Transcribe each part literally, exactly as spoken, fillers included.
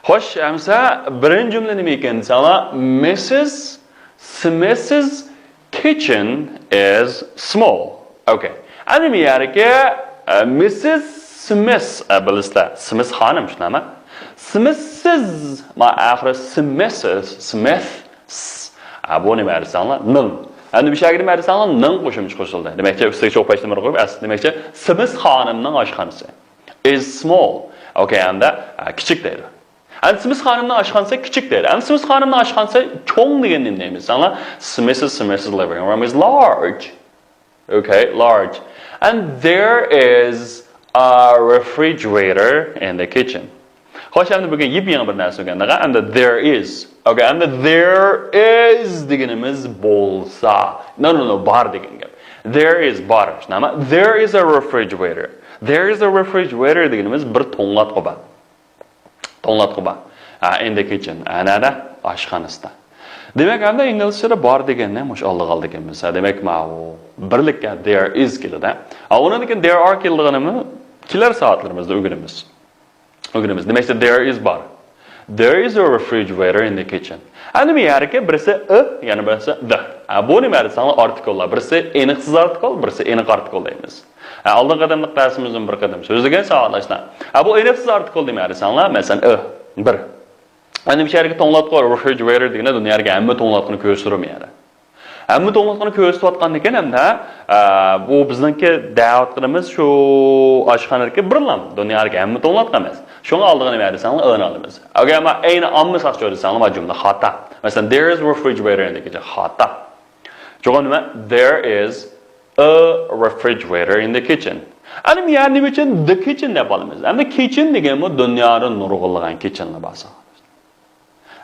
خوش، ئەمسە بىرىنچى جۈملە نېمە ئىكەن دېسەڭلار، مىسسىس سمىسس كىچن ئىز سمول. ئوكەي. ئەمدى بۇ يەرگە، ئە، مىسسىس سمىس، ئە، بىلىسىلەر، سمىس خانىم، شۇنداقمۇ؟ سمىسسىز، ما ئاخىرى سمىسس، سمىس، ئە، بۇ نېمە دېسەڭلار؟ نىڭ. ئەمدى بۇ يەرگە نېمە دېسەڭلار؟ نىڭ قوشۇمچە قوشۇلدى. دېمەكچى، ئۈستىگە چوقۇپ ئاشلىمىرى قويۇپ، ئەسلى دېمەكچى، سمىس خانىمنىڭ ئاشخانىسى. ئىز سمول. ئوكەي، ئەمدى، ئە، كىچىك دەيدۇ. ئەمدى سمىس خانىمنىڭ ئاشخانىسى كىچىك دەيدۇ. ئەمدى سمىس خانىمنىڭ ئاشخانىسى چوڭ دېگەننى نېمە دەيمىز؟ سمىسس، سمىسس living room is large. Okay, large. And there is a refrigerator in the kitchen. خوش، ئەمدى بۈگۈن يېپيېڭى بىر نەرسە ئۆگەندۇق. ئەمدى there is. Okay, ئەمدى there is دېگىنىمىز بولسا. No, no, no, بار دېگەن گەپ. There is، بار. شۇنداقمۇ؟ There is a refrigerator. There is a refrigerator دېگىنىمىز بىر توڭلاتقۇ بار. توڭلاتقۇ بار. ھە، in the kitchen. ھە، نەدە؟ ئاشخانىسىدا. دېمەك، ئەمدى ئىنگلىزچىدە بار دېگەننى مۇشۇ ئالدىغا ئالىدىكەنمىز. ھە، دېمەك، ماۋۇ بىرلىككە there is كېلىدۇ. ھە، ئۇنىڭدىن كېيىن there are كېلىدىغىنىمۇ كېلەر سائەتلىرىمىزدە ئۆگىنىمىز. ئۆگىنىمىز. دېمەكچى، there is بار. There is a refrigerator in the kitchen. ئەمدى بۇ يەردىكى بىرسى ئە، يەنە بىرسى the. ھە، بۇ نېمە دېسەڭلار، ئارتىكللار. بىرسى ئېنىقسىز ئارتىكل، بىرسى ئېنىق ئارتىكل دەيمىز. ھە، ئالدىنقى قېتىملىق دەرسىمىزدىن بىر قېتىم سۆزلىگەن ساۋاقداشلار. ھە، بۇ ئېنىقسىز ئارتىكل نېمە دېسەڭلار، مەسىلەن، ئە، بىر. ئەمدى بۇ يەردىكى توڭلاتقۇ، refrigerator دېگەندە دۇنيادىكى ھەممە توڭلاتقۇنى كۆرسىتىدۇ بۇ يەردە. ھەممە توڭلاتقۇنى كۆرسىتىۋاتقاندىكىن ھەمدە، ئە، بۇ بىزنىڭكى دەۋاتقىنىمىز شۇ ئاشخانىدىكى بىرلا، دۇنيادىكى ھەممە توڭلاتقۇ ئەمەس. شۇڭا ئالدىغا نېمە دېسەڭلار، ئەنى ئالىمىز. ئەگەر ئەمما ئەينى ئامما ساقچى دېسەڭلار، مانا جۈملە خاتا. مەسىلەن، there is refrigerator دېگەنچە خاتا. چوقۇم نېمە؟ There is a refrigerator in the kitchen. ئەمدى يەنە نېمە ئۈچۈن the kitchen دەپ ئالىمىز؟ ئەمدى kitchen دېگەنمۇ دۇنيادا نۇرغۇنلىغان كىچىنلار بار.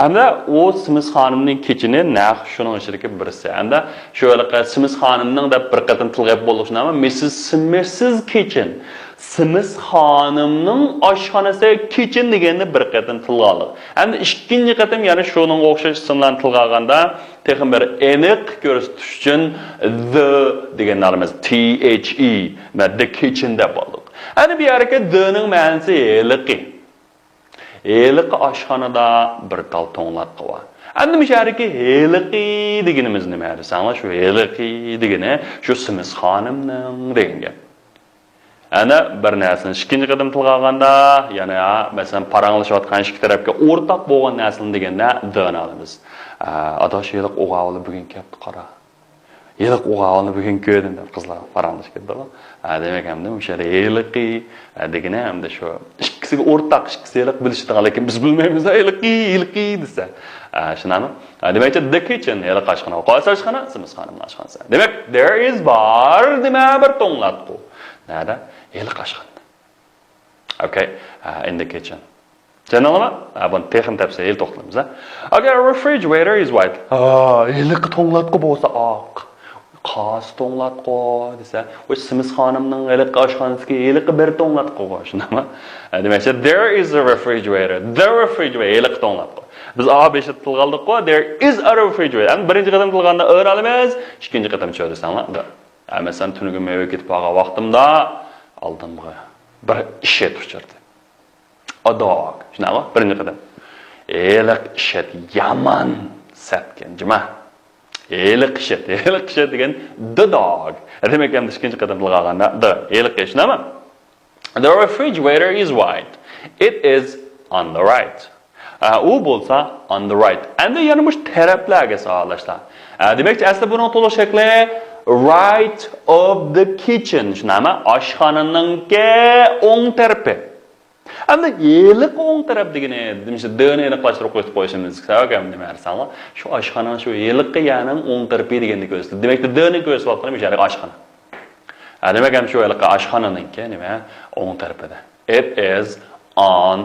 ئەمدى ئۇ سمىس خانىمنىڭ كىچىنى نەق شۇنىڭ ئىچىدىكى بىرسى. ئەمدى شۇ ھېلىقى سمىس خانىمنىڭ دەپ بىر قېتىم تىلغا ئېلىپ بولۇشىنى ئەمما مىسسىس سمىسس كىچىن. سمىس خانىمنىڭ ئاشخانىسى كىچىن دېگەننى بىر قېتىم تىلغا ئالدۇق. ئەمدى ئىككىنچى قېتىم يەنە شۇنىڭغا ئوخشاش ئىسىملارنى تىلغا ئالغاندا، تېخىمۇ بىر ئېنىق كۆرسىتىش ئۈچۈن the دېگەننى ئالىمىز. T H E. مەن the kitchen دەپ ئالدۇق. ئەمدى بۇ يەردىكى the نىڭ مەنىسى ھېلىقى. ھېلىقى ئاشخانىدا بىر تال توڭلاتقۇ بار. ئەمدى مۇشۇ يەردىكى ھېلىقى دېگىنىمىز نېمە دېسەڭلار، شۇ ھېلىقى دېگىنى شۇ سمىس خانىمنىڭ دېگەن گەپ. ئەنە بىر نەرسىنى ئىككىنچى قېتىم تىلغا ئالغاندا، يەنە، مەسىلەن، پاراڭلىشىۋاتقان ئىككى تەرەپكە ئورتاق بولغان نەرسىنى دېگەندە the نى ئالىمىز. ئە، ئاداش، ھېلىقى ئوغاۋۇلى بۈگۈن كەپتۇ، قارا. ھېلىقى ئوغاۋۇلنى بۈگۈن كۆردۈم دەپ قىزلار پاراڭلىشىپ كېتىدىغۇ. ھە، دېمەك، ئەمدى مۇشۇ يەردە ھېلىقى، ھە، دېگىنى ئەمدى شۇ ئىككىسىگە ئورتاق، ئىككىسى ھېلىقى بىلىشىدىغان، لېكىن بىز بىلمەيمىز، ھېلىقى، ھېلىقى دېسە. ھە، شۇنداقمۇ؟ ھە، دېمەكچى، the kitchen، ھېلىقى ئاشخانا. قايسى ئاشخانا؟ سمىس خانىمنىڭ ئاشخانىسى. دېمەك، there is بار، نېمە بىر توڭلاتقۇ. نەدە؟ ھېلىقى ئاشخانىدا. Okay, uh, in the kitchen. چۈشەندىڭلارمۇ؟ ھە، بۇنى تېخىمۇ تەپسىلىي توختىلىمىز، ھە. Okay, refrigerator is white. ھا، ھېلىقى توڭلاتقۇ بولسا ئاق. قايسى توڭلاتقۇ دېسە، ئۇ سمىس خانىمنىڭ ھېلىقى ئاشخانىسىدىكى ھېلىقى بىر توڭلاتقۇ بار، شۇنداقمۇ؟ ھە، دېمەكچى، there is a refrigerator. The refrigerator، ھېلىقى توڭلاتقۇ. بىز ئا بېشىدا تىلغا ئالدۇققۇ، there is a refrigerator. ئەمدى بىرىنچى قېتىم تىلغا ئالغاندا ئۆرە ئالىمىز، ئىككىنچى قېتىم چۆرىسەڭلار، the. ھە، مەسىلەن، تۈنۈگۈن مەن ئۆيگە كېتىپ بارغان ۋاقتىمدا ئالدىمغا بىر ئىششەت ئۇچرىدى. A dog. شۇنداقمۇ؟ بىرىنچى قېتىم. ھېلىقى ئىششەت يامان سەتكەن جۇما. ھېلىقى ئىششەت، ھېلىقى ئىششەت دېگەن the dog. دېمەك، ئەمدى ئىككىنچى قېتىم تىلغا ئالغاندا the، ھېلىقى، شۇنداقمۇ؟ The refrigerator is white. It is on the right. ئە، ئۇ بولسا on the right. ئەمدى يەنە مۇشۇ تەرەپلەرگە ساۋاقداشلار. ئە، دېمەكچى، ئەسلى بۇنىڭ تولۇق شەكلى right of the kitchen. شۇنداقمۇ؟ ئاشخانىنىڭكى ئوڭ تەرىپى. ئەمدى ھېلىقى ئوڭ تەرەپ دېگىنى، دېمىشى، دىنى ئېنىقلاشتۇرۇپ قويۇپ قويۇشىمىز كېرەك. ئەمدى نېمە دېسەڭلار، شۇ ئاشخانىنىڭ شۇ ھېلىقى يەرنىڭ ئوڭ تەرىپى دېگەننى كۆرسىتىدۇ. دېمەك، دىنى كۆرسىتىۋاتقىنى مۇشۇ يەردىكى ئاشخانا. ھە، دېمەك، ھەم شۇ ھېلىقى ئاشخانىنىڭكى نېمە؟ ئوڭ تەرىپىدە. It is on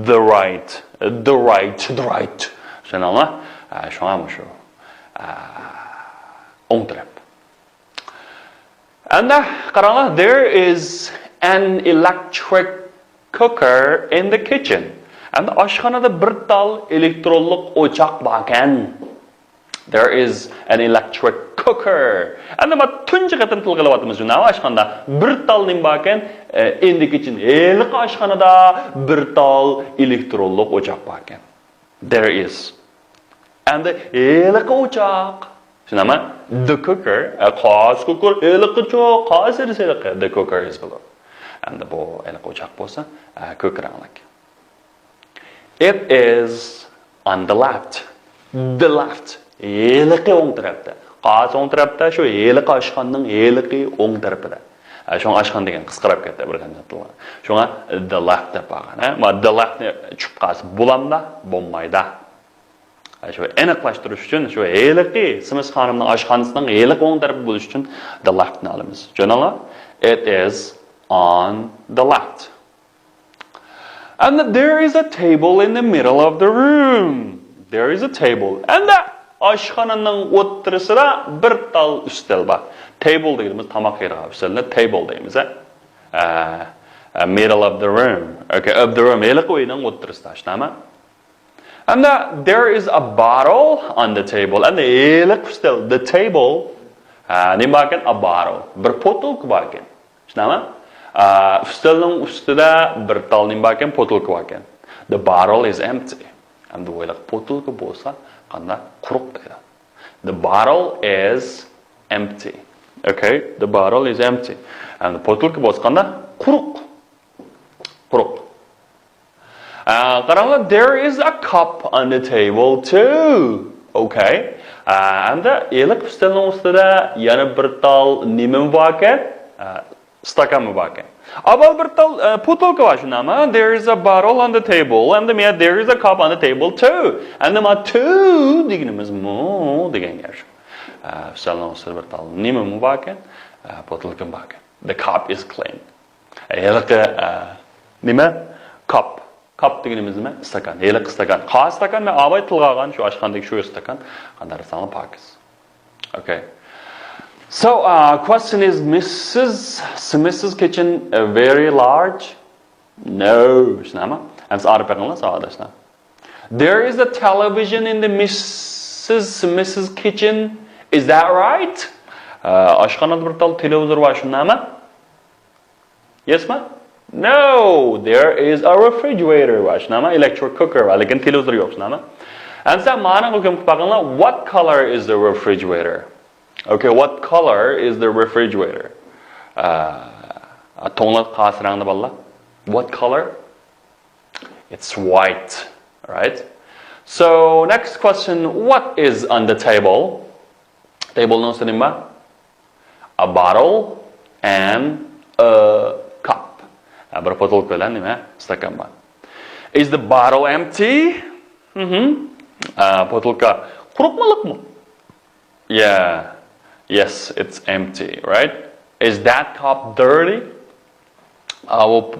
the right. The right, the right. چۈشەندىڭلار؟ ھە، شۇڭا مۇشۇ. ھە، ئوڭ تەرەپ. ئەمدى قاراڭلار، there is an electric cooker in the kitchen. ئەمدى ئاشخانىدا بىر تال ئېلېكترونلۇق ئوچاق باركەن. There is an electric cooker. ئەمدى مانا تۇنجى قېتىم تىلغا ئېلىۋاتىمىز شۇنداقمۇ ئاشخانىدا. بىر تال نېمە باركەن؟ ئە، in the kitchen. ھېلىقى ئاشخانىدا بىر تال ئېلېكترونلۇق ئوچاق باركەن. There is. ئەمدى ھېلىقى ئوچاق. شۇنداقمۇ؟ The cooker. ئە، قايسى cooker؟ ھېلىقىچۇ، قايسى ھېلىقى؟ The cooker is below. ئەمدى بۇ ھېلىقى ئوچاق بولسا، ئە، كۆك رەڭلىك. It is on the left. The left. ھېلىقى ئوڭ تەرەپتە. قايسى ئوڭ تەرەپتە؟ شۇ ھېلىقى ئاشخانىنىڭ ھېلىقى ئوڭ تەرىپىدە. ھە، شۇڭا ئاشخانا دېگەن قىسقىراپ كەتتى بىر قېتىم تىلغا. شۇڭا the left دەپ قالغان. ھە، ما the left نى چۈشۈپ قالسا بولامدا؟ بولمايدا. ھە، شۇ ئېنىقلاشتۇرۇش ئۈچۈن شۇ ھېلىقى سىمىس خانىمنىڭ ئاشخانىسىنىڭ ھېلىقى ئوڭ تەرىپى بولۇش ئۈچۈن the left نى ئالىمىز. چۈشەندىڭلار؟ It is on the left. And there is a table in the middle of the room. There is a table. ئەمدى ئاشخانىنىڭ ئوتتۇرىسىدا بىر تال ئۈستەل بار. Table دېگىنىمىز تاماق يەيدىغان ئۈستەلنى table دەيمىز، ھە؟ ئە، ئە، middle of the room. Okay, of the room. ھېلىقى ئۆينىڭ ئوتتۇرىسىدا، شۇنداقمۇ؟ ئەمدى there is a bottle on the table. ئەمدى ھېلىقى ئۈستەل، the table. ئە، نېمە باركەن؟ A bottle. بىر بوتۇلكا باركەن. شۇنداقمۇ؟ ئە، ئۈستەلنىڭ ئۈستىدە بىر تال نېمە باركەن؟ بوتۇلكا باركەن. The bottle is empty. ئەمدى ئويلاڭ، بوتۇلكا بولسا قانداق؟ قۇرۇق دەيدۇ. The bottle is empty. Okay, the bottle is empty. ئەمدى بوتۇلكا بولسا قانداق؟ قۇرۇق. قۇرۇق. ئە، قاراڭلار، there is a cup on the table too. Okay. ئە، ئەمدى ھېلىقى ئۈستەلنىڭ ئۈستىدە يەنە بىر تال نېمىمۇ باركەن؟ ئە، ئىستاكانمۇ باركەن. ئاۋۋال بىر تال، ئە، بوتۇلكا بار، شۇنداقمۇ؟ There is a bottle on the table. ئەمدى مانا there is a cup on the table too. ئەمدى مانا too دېگىنىمىز مۇ دېگەن گەپ شۇ. ئە، ئۈستەلنىڭ ئۈستىدە بىر تال نېمىمۇ باركەن؟ ئە، بوتۇلكىمۇ باركەن. The cup is clean. ھېلىقى، ئە، نېمە؟ كاپ. كاپ دېگىنىمىز نېمە؟ ئىستاكان. ھېلىقى ئىستاكان. قايسى ئىستاكان؟ مەن ئاۋاي تىلغا ئالغان شۇ ئاشخانىدىكى شۇ ئىستاكان. قانداق دېسەڭلار پاكىز. Okay. So, uh, question is, Missus Smith's kitchen, uh, very large? No. شۇنداقمۇ؟ ئەمسە ئارىپ بېقىڭلار، ساۋاقداشلار. There is a television in the Missus Smith's kitchen. Is that right? ئاشخانىدا بىر تال تېلېۋىزور بار، شۇنداقمۇ؟ Yes ما? No, there is a refrigerator بار، شۇنداقمۇ؟ Electric cooker بار، لېكىن تېلېۋىزور يوق، شۇنداقمۇ؟ ئەمسە مانا ھۆكۈم قىلىپ باقىڭلار. What color is the refrigerator? Okay, what color is the refrigerator? ئە، توڭلاتقۇ قايسى رەڭدە بالىلار؟ What color? It's white, right? So, next question, what is on the table? Table نىڭ ئۈستىدە نېمە بار؟ A bottle and a cup. ئە، بىر بوتۇلكا بىلەن نېمە؟ ئىستاكان بار. Is the bottle empty? مهم. ئە، بوتۇلكا قۇرۇقمۇ، لىقمۇ؟ Yeah. Yes, it's empty, right? Is that cup dirty? ئاۋۇ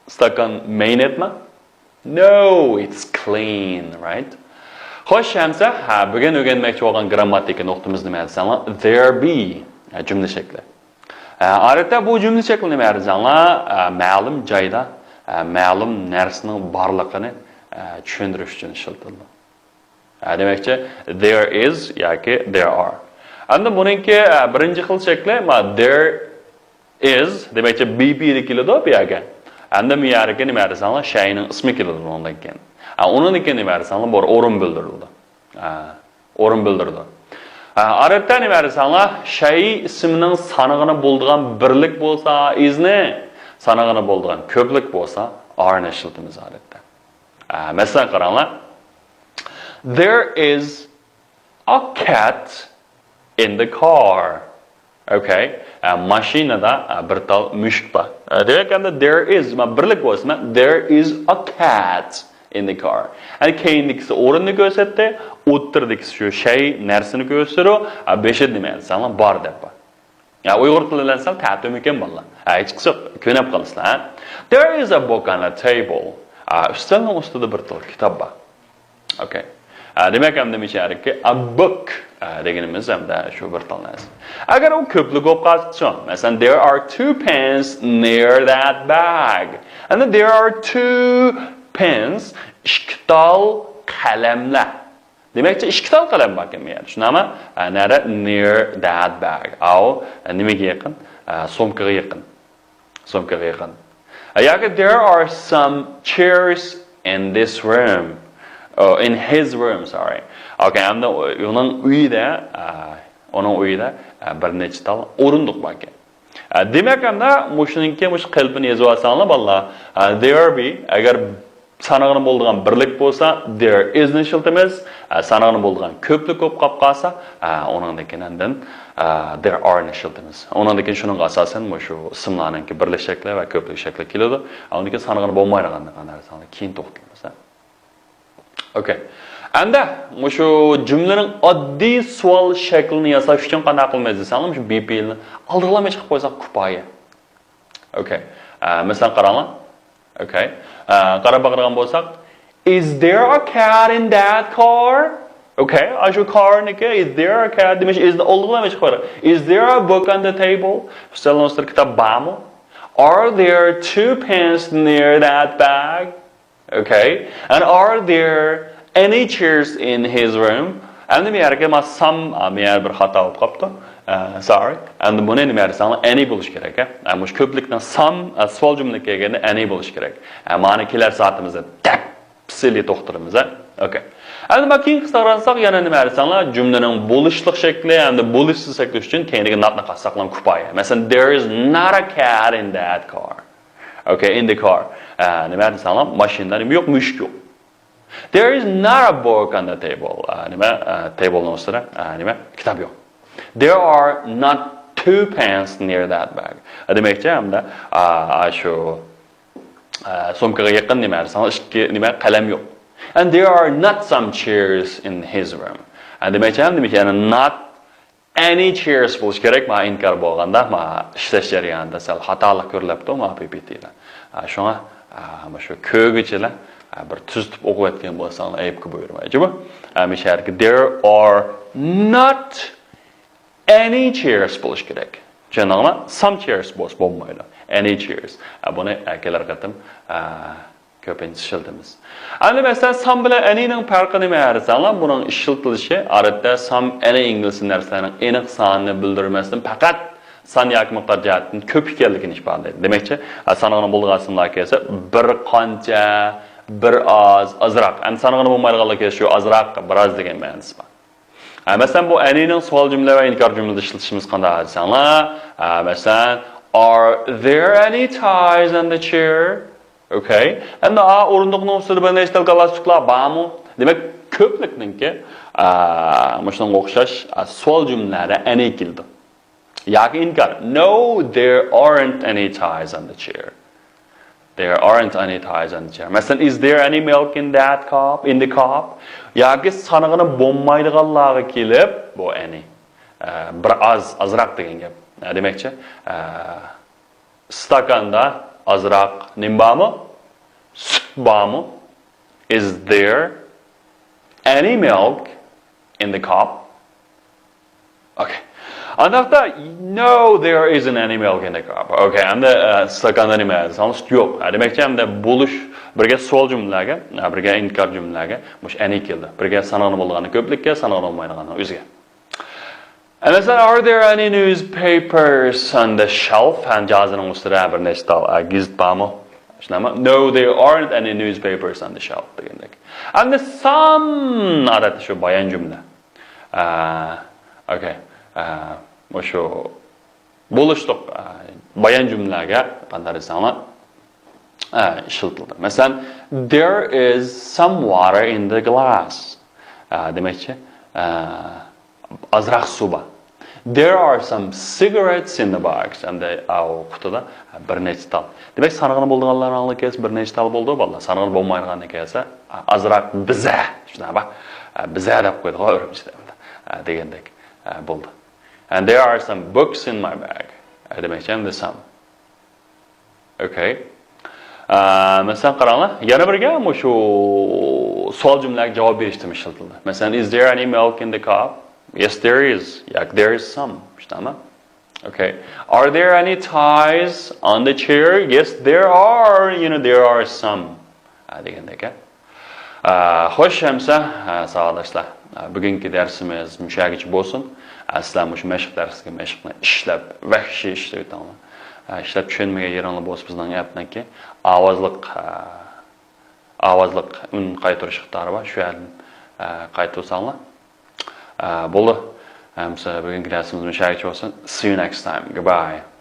ئىستاكان مەينەتمۇ؟ No, it's clean, right? خوش، ئەمسە، ھە، بۈگۈن ئۆگەنمەكچى بولغان گرامماتىكا نۇقتىمىز نېمە دېسەڭلار؟ There be. ھە، جۈملە شەكلى. ھە، ئادەتتە بۇ جۈملە شەكلى نېمە دېسەڭلار؟ ھە، مەلۇم جايدا، ھە، مەلۇم نەرسىنىڭ بارلىقىنى، ھە، چۈشەندۈرۈش ئۈچۈن ئىشلىتىلىدۇ. ھە، دېمەكچى، there is ياكى there are. ئەمدى بۇنىڭكى، ھە، بىرىنچى خىل شەكلى، ما، there is، دېمەكچى، be be دە كېلىدۇ بۇ يەرگە. ئەمدى بۇ يەرگە نېمە دېسەڭلار، شەينىڭ ئىسمى كېلىدۇ ئۇنىڭدىن كېيىن. ھە، ئۇنىڭدىن كېيىن نېمە دېسەڭلار، بۇ ئورۇن بىلدۈرۈلىدۇ. ھە، ئورۇن بىلدۈرىدۇ. ھە، ئادەتتە نېمە دېسەڭلار، شەي ئىسمىنىڭ سانىغىنى بولىدىغان بىرلىك بولسا is نى، سانىغىنى بولىدىغان كۆپلۈك بولسا are نى ئىشلىتىمىز ئادەتتە. ئە، مەسىلەن، قاراڭلار. There is a cat in the car. Okay. ئە، ماشىنىدا، ئە، بىر تال مۈشۈك بار. ئە، دېمەك، ئەمدى there is، ما، بىرلىك بولسا، ما، there is a cat in the car. ئە، كەينىدىكىسى ئورۇننى كۆرسەتتى، ئوتتۇرىدىكىسى شۇ شەي، نەرسىنى كۆرسىتىدۇ. ئە، بېشىدا نېمە دېسەڭلار، بار دەپ بار. يا، ئۇيغۇر تىلى بىلەن سەل تەتۈرمىكەن بالىلار. ھە، ھېچقىسى يوق، كۆنۈپ قالىسىلەر، ھە. There is a book on a table. ئا، ئۈستەلنىڭ ئۈستىدە بىر تال كىتاب بار. Okay. ئا، دېمەك، ئەمدى مىشەرىكى a book، ئا، دېگىنىمىز ھەمدە شۇ بىر تال نەرسە. ئەگەر ئۇ كۆپلۈك بولۇپ قالسىچۇ؟ مەسىلەن، there are two pens near that bag. And there are two pens، ئىككى تال قەلەملەر. دېمەكچى، ئىككى تال قەلەم باركەن بۇ يەردە. شۇنداقمۇ؟ ئە، نەرە near that bag. ئاۋۇ، ئە، نېمىگە يېقىن؟ ئە، سومكىغا يېقىن. سومكىغا يېقىن. ئە، ياكى there are some chairs in this room. Oh, in his room, sorry. Okay, ئەمدى ئۇنىڭ ئۆيىدە، ئە، ئۇنىڭ ئۆيىدە، ئە، بىر نەچچە تال ئورۇندۇق باركەن. ئە، دېمەك، ئەمدى مۇشۇنىڭكى مۇشۇ قېلىپىنى يېزىۋالساڭلار، بالىلار. ئە، there be، ئەگەر سانىغىنى بولىدىغان بىرلىك بولسا، there is نى ئىشلىتىمىز. ئە، سانىغىنى بولىدىغان كۆپلۈك بولۇپ قاپ قالسا، ئە، ئۇنىڭدىن كېيىن ئاندىن، ئە، there are نى ئىشلىتىمىز. ئۇنىڭدىن كېيىن شۇنىڭغا ئاساسەن مۇشۇ ئىسىملارنىڭكى بىرلىك شەكلى ۋە كۆپلۈك شەكلى كېلىدۇ. ئۇنىڭدىن كېيىن سانىغىنى بولمايدىغان نەرسىلەرنى كېيىن توختىلىمىز. ئوكەي. ئەمدى مۇشۇ جۈملىنىڭ ئاددىي سوئال شەكلىنى ياساش ئۈچۈن قانداق قىلىمىز دېسەڭلار، مۇشۇ be پېئىلنى ئالدىغىلا چىقىپ قويساق كۇپايە. ئوكەي. ئە، مەسىلەن، قاراڭلار. ئوكەي. ئە، قاراپ باقىدىغان بولساق، is there a cat in that car? ئوكەي. ئاشۇ car نىكى، is there a cat دېمەكچى، is نى ئالدىغىلا چىقىپ قويدۇق. Is there a book on the table? ئۈستەلنىڭ ئۈستىدە كىتاب بارمۇ? Are there two pens near that bag? Okay. And are there any chairs in his room? ئەمدى مېيەرگە ما some، ئا، مېيەر بىر خاتا بولۇپ قاپتۇ. ئە، sorry. ئەمدى بۇنى نېمە دېسەڭلار، any بولۇش كېرەك، ھە؟ ئە، مۇشۇ كۆپلۈكنىڭ some، ئە، سوئال جۈملە كەلگەندە any بولۇش كېرەك. ئە، مانى كېلەر سائىتىمىزدە تەپسىلىي توختىلىمىز، ھە؟ ئوكەي. ئەمدى ما كېيىنكىسىگە قارىساق، يەنە نېمە دېسەڭلار، جۈملىنىڭ بولۇشلۇق شەكلى ھەمدە بولۇشسىز شەكلى ئۈچۈن كەينىدىكى not نى قاتساقلام كۇپايە. مەسىلەن، there is not a cat in that car. Okay, in the car. ئە، نېمە دېسەڭلار، ماشىنىدا نېمە يوق، مۈشۈك يوق. There is not a book on the table. ئە، نېمە، ئە، table نىڭ ئۈستىدە، ئە، نېمە، كىتاب يوق. There are not two pens near that bag. ئە، دېمەكچى، ھەمدە، ئە، شۇ، ئە، سومكىغا يېقىن نېمە دېسەڭلار، ئىككى نېمە، قەلەم يوق. And there are not some chairs in his room. ئە، دېمەكچى، ھەم دېمەكچى، يەنى not any chairs بولۇش كېرەك، ما ئىنكار بولغاندا، ما ئىشلەش جەريانىدا سەل خاتالىق كۆرۈلۈپتۇ، ما پى پى تى دە. ئا، شۇڭا، ئا، مۇشۇ كۆرگۈچىلەر، ئا، بىر تۈزىتىپ ئوقۇۋەتكەن بولساڭلار، ئەيىبكە بۇيرۇمايچۇ بۇ. ئا، مۇشۇ يەردىكى there are not any chairs بولۇش كېرەك. چۈشەندىڭلار؟ Some chairs بولسا بولمايدۇ. Any chairs. ئا، بۇنى، ئا، كېلەر قېتىم، ئا، كۆپىنچە ئىشلىتىمىز. ئەمدى مەسىلەن، some بىلەن any نىڭ پەرقى نېمە دېسەڭلار، بۇنىڭ ئىشلىتىلىشى ئادەتتە some، any ئىنگلىزچە نەرسىلەرنىڭ ئېنىق سانىنى بىلدۈرمەستىن پەقەت سان ياكى مىقدار جەھەتتىن كۆپ ئىكەنلىكىنى ئىپادىلەيدۇ. دېمەكچى، سانىغىنى بولىدىغان ئىسىملار كەلسە، بىر قانچە، بىر ئاز، ئازراق. ئەمدى سانىغىنى بولمايدىغانلار كەلسە، شۇ ئازراق، بىر ئاز دېگەن مەنىسى بار. ھە، مەسىلەن، بۇ any نىڭ سوئال جۈملە ۋە ئىنكار جۈملىدە ئىشلىتىشىمىز قانداق دېسەڭلار، ھە، مەسىلەن، are there any ties on the chair? Okay. ئەمدى ئا ئورۇندۇقنىڭ ئۈستىدە بىر نەچچە تال گالستۇكلار بارمۇ؟ دېمەك، كۆپلۈكنىڭكى، ئا، مۇشۇنىڭغا ئوخشاش، ئا، سوئال جۈملىلەردە any كېلىدۇ. ياكى ئىنكار. No, there aren't any ties on the chair. There aren't any ties on the chair. مەسىلەن، is there any milk in that cup, in the cup? ياكى سانىغىنى بولمايدىغانلارغا كېلىپ، بۇ any. ئە، بىر ئاز، ئازراق دېگەن گەپ. ئە، دېمەكچى، ئە، ئىستاكاندا ئازراق نېمە بارمۇ؟ سۈت بارمۇ؟ Is there any milk in the cup? Okay. ئانداقتا، no, there isn't any milk in the cup. Okay، ئەمدى، ئە، ئىستاكاندا نېمە؟ ساڭا سۈت يوق. ئە، دېمەكچى، ئەمدى بولۇش، بىرگە سوئال جۈملىلەرگە، ئە، بىرگە ئىنكار جۈملىلەرگە مۇشۇ any كېلىدۇ. بىرگە سانىغىنى بولىدىغاننى كۆپلۈككە، سانىغىنى بولمايدىغاننى ئۆزىگە. ئە، مەسىلەن، are there any newspapers on the shelf? ھە، جازىنىڭ ئۈستىدە بىر نەچچە تال، ئە، گېزىت بارمۇ؟ شۇنداقمۇ؟ No, there aren't any newspapers on the shelf دېگەندەك. ئەمدى some ئادەتتە شۇ بايان جۈملە. ئە، okay. ئە، مۇشۇ بولۇشلۇق، ئە، بايان جۈملىلەرگە قانداق دېسەڭلار، ئە، ئىشلىتىلدى. مەسىلەن، there is some water in the glass. ئە، دېمەكچى، ئە، ئازراق سۇ بار. There are some cigarettes in the box. ئەمدى ئاۋۇ قۇتىدا بىر نەچچە تال. دېمەك، سانىغىنى بولىدىغانلارنىڭ كەلسە بىر نەچچە تال بولىدۇ، بالىلار. سانىغىنى بولمايدىغاننى كەلسە ئازراق بىزە. شۇنداقمۇ؟ بىزە دەپ قويدۇق ئۈرۈمچىدە. دېگەندەك بولدى. And there are some books in my bag. دېمەكچى، ئەمدى some. Okay. ئە، مەسىلەن، قاراڭلار، يەنە بىرگە مۇشۇ سوئال جۈملىلەرگە جاۋاب بېرىشتىمۇ ئىشلىتىلدى. مەسىلەن، is there any milk in the cup? Yes, there is. ياكى there is some. شۇنداقمۇ؟ Okay. Are there any ties on the chair? Yes, there are. You know, there are some. ئە، دېگەندەك. ئە، خوش ئەمسە، ئە، ساۋاقداشلار. ئە، بۈگۈنكى دەرسىمىز مۇشۇ يەرگىچە بولسۇن. ئە، سىلەر مۇشۇ مەشىق دەرسىگە مەشىقنى ئىشلەپ، ۋەھشىي ئىشلىۋېتىڭلار. ئە، ئىشلەپ چۈشەنمىگەن يېرىڭلار بولسا بىزنىڭ ئەپنىڭكى ئاۋازلىق، ئە، ئاۋازلىق ئۈن قايتۇرۇش ئىقتىدارى بار. شۇ يەردىن، ئە، قايتۇرساڭلار. ئە، بولدى. ئەمسە بۈگۈنكى دەرسىمىز مۇشۇ يەرگىچە بولسۇن. See you next time. Goodbye.